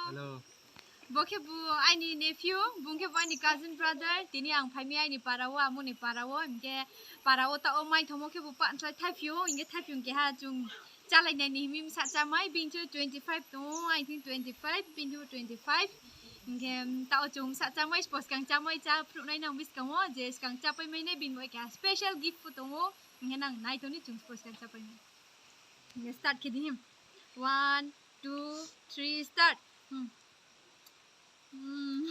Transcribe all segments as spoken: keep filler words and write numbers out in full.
Hello. Bo khe bo aini nephew, bung khe bo aini cousin brother. Tini ang phai mi aini para wo, amo ni para wo, hing khe para wo taoh wo mai thomo khe bo pa nsai thaiphi ou, hing khe thaiphi keha chung chálai nai ni himi bsa chámai, bini twenty five tong ou, I think twenty five, bini twenty five. Hing khe taoh wo chung bsa chámai, sbo skang chámai chá phruh nai nang buskang wo, je skang chápai mai nai bini bai keha special gift pho tong ou, hing khe nang nai tong ni chung sbo skang chápai mai. Hing khe start khe di him. One, two, three, start. Hmm. Hmm.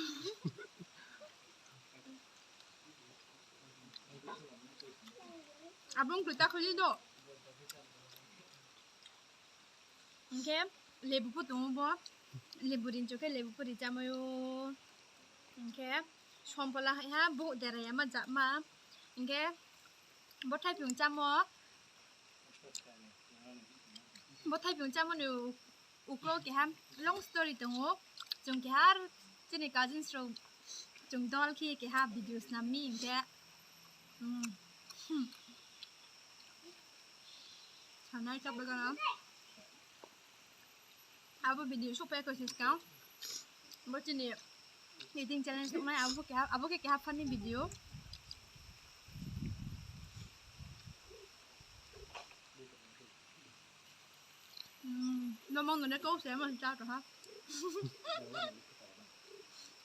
Abo ong khe ta khe di do. Hing khe lebu pho tong ou bo. Lebu rinchu khe lebu pho ri chámai ou. Hing khe som phola hai ha, bo dera ya ma ja ma. Hing khe bo thaiphi chámo. Bo thaiphi chámo ni uklo keha long story tong ou. Chung keha chini cousins rao chung dol khe keha video snam mi hing khe. Hmm. Hmm. Sanai chap gana. Abo video souhphai kho se skang. Bo chini eating challenge tongnai, abo khe keha, abo khe keha funny video. Hmm, no mang no ne kau se man chá to ha.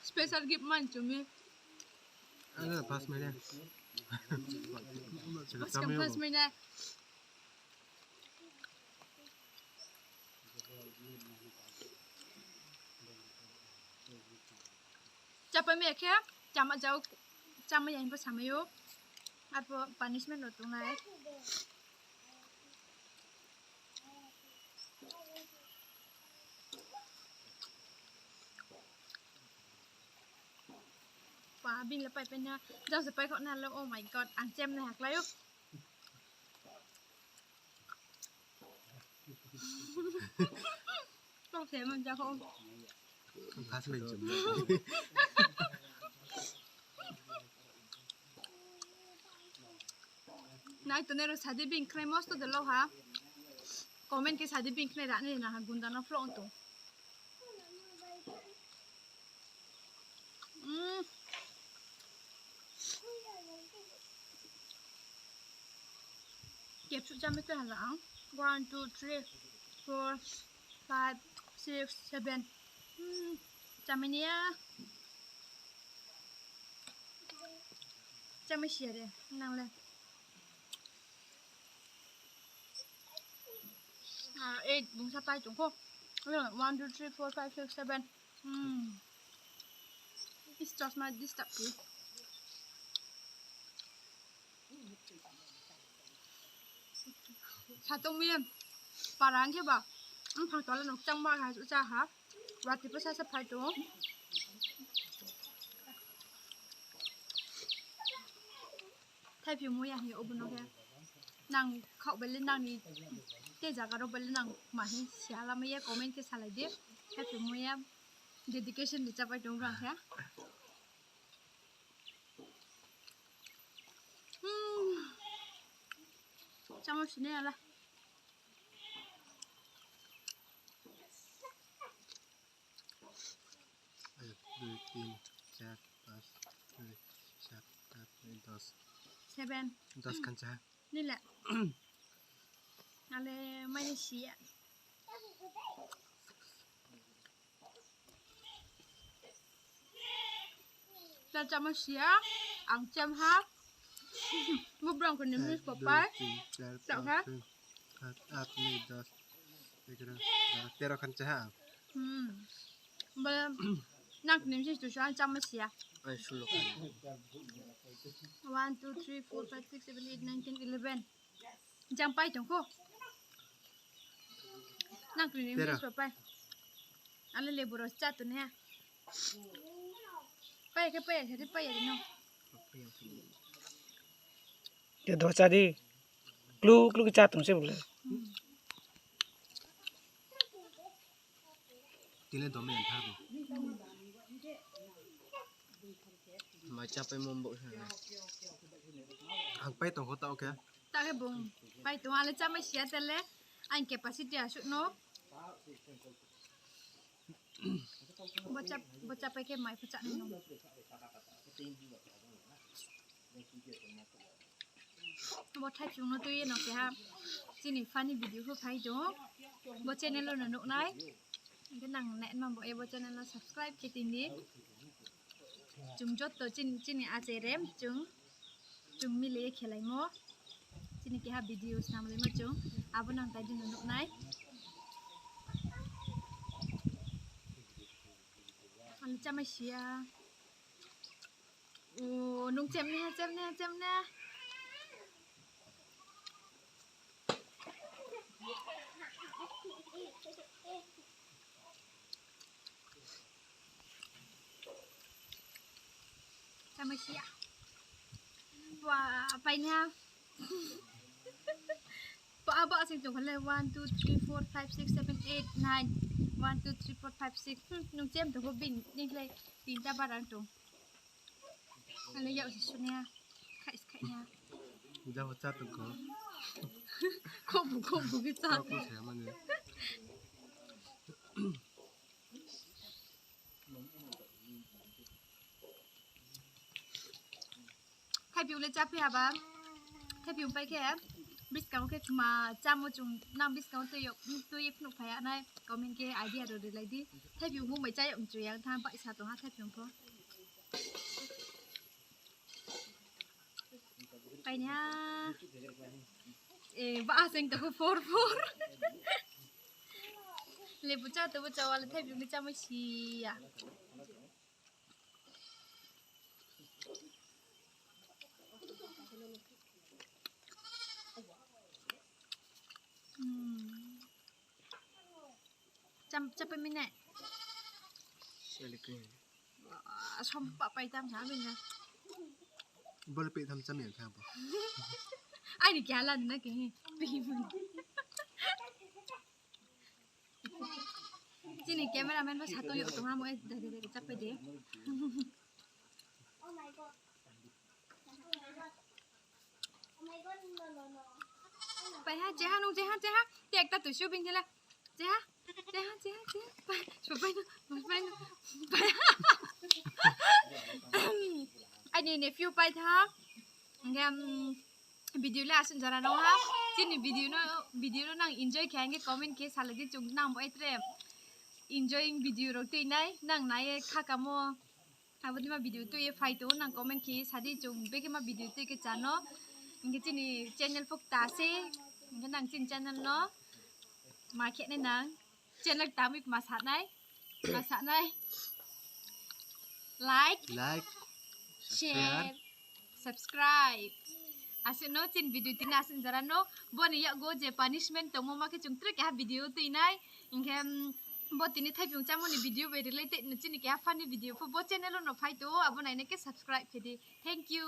Special gift man chu mi. Ano first mai ne. First mai ne. Chápai mi ya khe, cháma jao, chámai ya hing pho samai ou. Arphuh punishment rao tongnai. Pa, bini le paipai na, jang se pai kho na le, oh my God, ang chem nai ha klái ou. Kau se man ja kho. Khas bai chem. Nai tongnai rao sadi bini khnai mosto de lo ha. Comment khe sadi bini khnai ra nai na ha gunda no vlog tong. Mm. Kepsu chámai khe hala ang. One, two, three, four, five, six, seven. Hmm, chámai ni ya. Chámai si ya de, nang le. Ah, eight bungsa pai tong kho. One, two, three, four, five, six, seven. Hmm. Is chosma disturb khe. Satong mi para ang khe ba. Ang phang tola no chang ma ha, cha ha. Wati pa sa sa phai tong. Thaiphi mo ya hing ye obo no khe. Nang khaoh bai le nang ni te zaga rao bai le nang ma hing si ha lamai ye comment khe salai di. Thaiphi mo ya dedication ri chápai tong brang khe. Hmm. Chámo sini ala. এক, দুই, তিন, চার, পাঁচ, ছয়, সাত, আট, নয়, দশ। Seven. দশ khan cha ha. Nile. Ale, mai ni si ya. Chá chámo si ya, ang chem ha. Bo brang khe ni এক, miss দুই, pa pai. তিন, চার, পাঁচ, ছয়, সাত, আট, নয়, দশ, এগারো, বারো, তেরো khan cha ha ang. Hmm. Bo nang khe ni miss tu sa ang chámo si ya. Ai, ষোলো khan. One, two, three, four, five, six, seven, eight, nine, ten, eleven. Jang pai tong kho. Nang kri ni tera. Miss pa pai. Ale lebu rao cha tong ha. Pai khe pai ya, sa di pai ya di no. Te do cha di. Klu klu khe cha tong se bole. Hmm. Tini le dom yang tha bo. Mai chápai mo bo sa. Ang pai tong kho taoh khe. Taoh khe bung pai tong, ang le chámai si ya tele. Ang capacity asuh no. Bo chápai khe mai pho chá nai no. Bo thaiphung no tui ye no keha chini funny video pho phai tong ou. Bo channel wo no nuh nai. Hing khe nang naima bo e bo channel no subscribe khe tong di. Chung joto chini, chini achai rem chung, chung mili ye khelaimo. Chini keha video snamlaimo chung. Abo nang tai di no nuh nai. Ang chámai si ya. O, nung chemnaiha, chemnaiha, chemnaiha. Chámai si ya. Wa, painaiha. Abo asing tong kha le one, two, three, four, five, six, seven, eight, nine. One, two, three, four, five, six. Nung chem tong pho bini khlai tinta barang tong. Ang le yak se sunaiha. Khaih se khaihnaiha. Jabo chá tong kho. Khobu khobu khe chá. Thaiphung le cháphi haba. Thaiphung pai khe, buskang wo khe kma chámo chung nang buskang wo tui ye phnuh phai ya nai comment khe idea rao rilai di. Thaiphung mung bai chá yag mchu yang tha baihsa tong ha thaiphung pho. Painaiha. E, ba asing tong kho four four. Lebu chá tong bo chá wa le thaiphung le chámai si ya. Chápai mi nai. Sompa pai tham sa mi na. Bo le peh tham chámai ya kha bo. Aini keha la na khe. Chini cameraman bo satung yo tong ha mo, e, dai, dai, dai, chápai di. Paiha, cheha nung, cheha, cheha. Te ekta tuisu bini khe la. Cheha, cheha, cheha, cheha. Pai, supai no, supai no. Paiha. Aini nephew pai tha. Hing khe, video le asuh jora no ha. Chini video no, video no nang enjoy khe hing khe comment khe salai di chung nang bo e tre enjoying video rao tui nai nang nai ye khakamo. Abo dei ma video tui ye phai tong ou nang comment khe sa di chung bekhe ma video tui khe chá no. Hing khe chini channel pho kta se, hing khe nang chini channel no ma khe nai nang. Channel kta mi ma sa nai, ma sa nai. Like, share, subscribe. Asuh no chini video tini asuh jora no. Bo ni yakgu je punishment tongmo ma khe chung tre keha video tui nai. Hing khe, bo tini thaiphung chámo ni video bai related no chini keha funny video pho bo channel wo no phai tong ou, abo nai nai khe subscribe khe di. Thank you.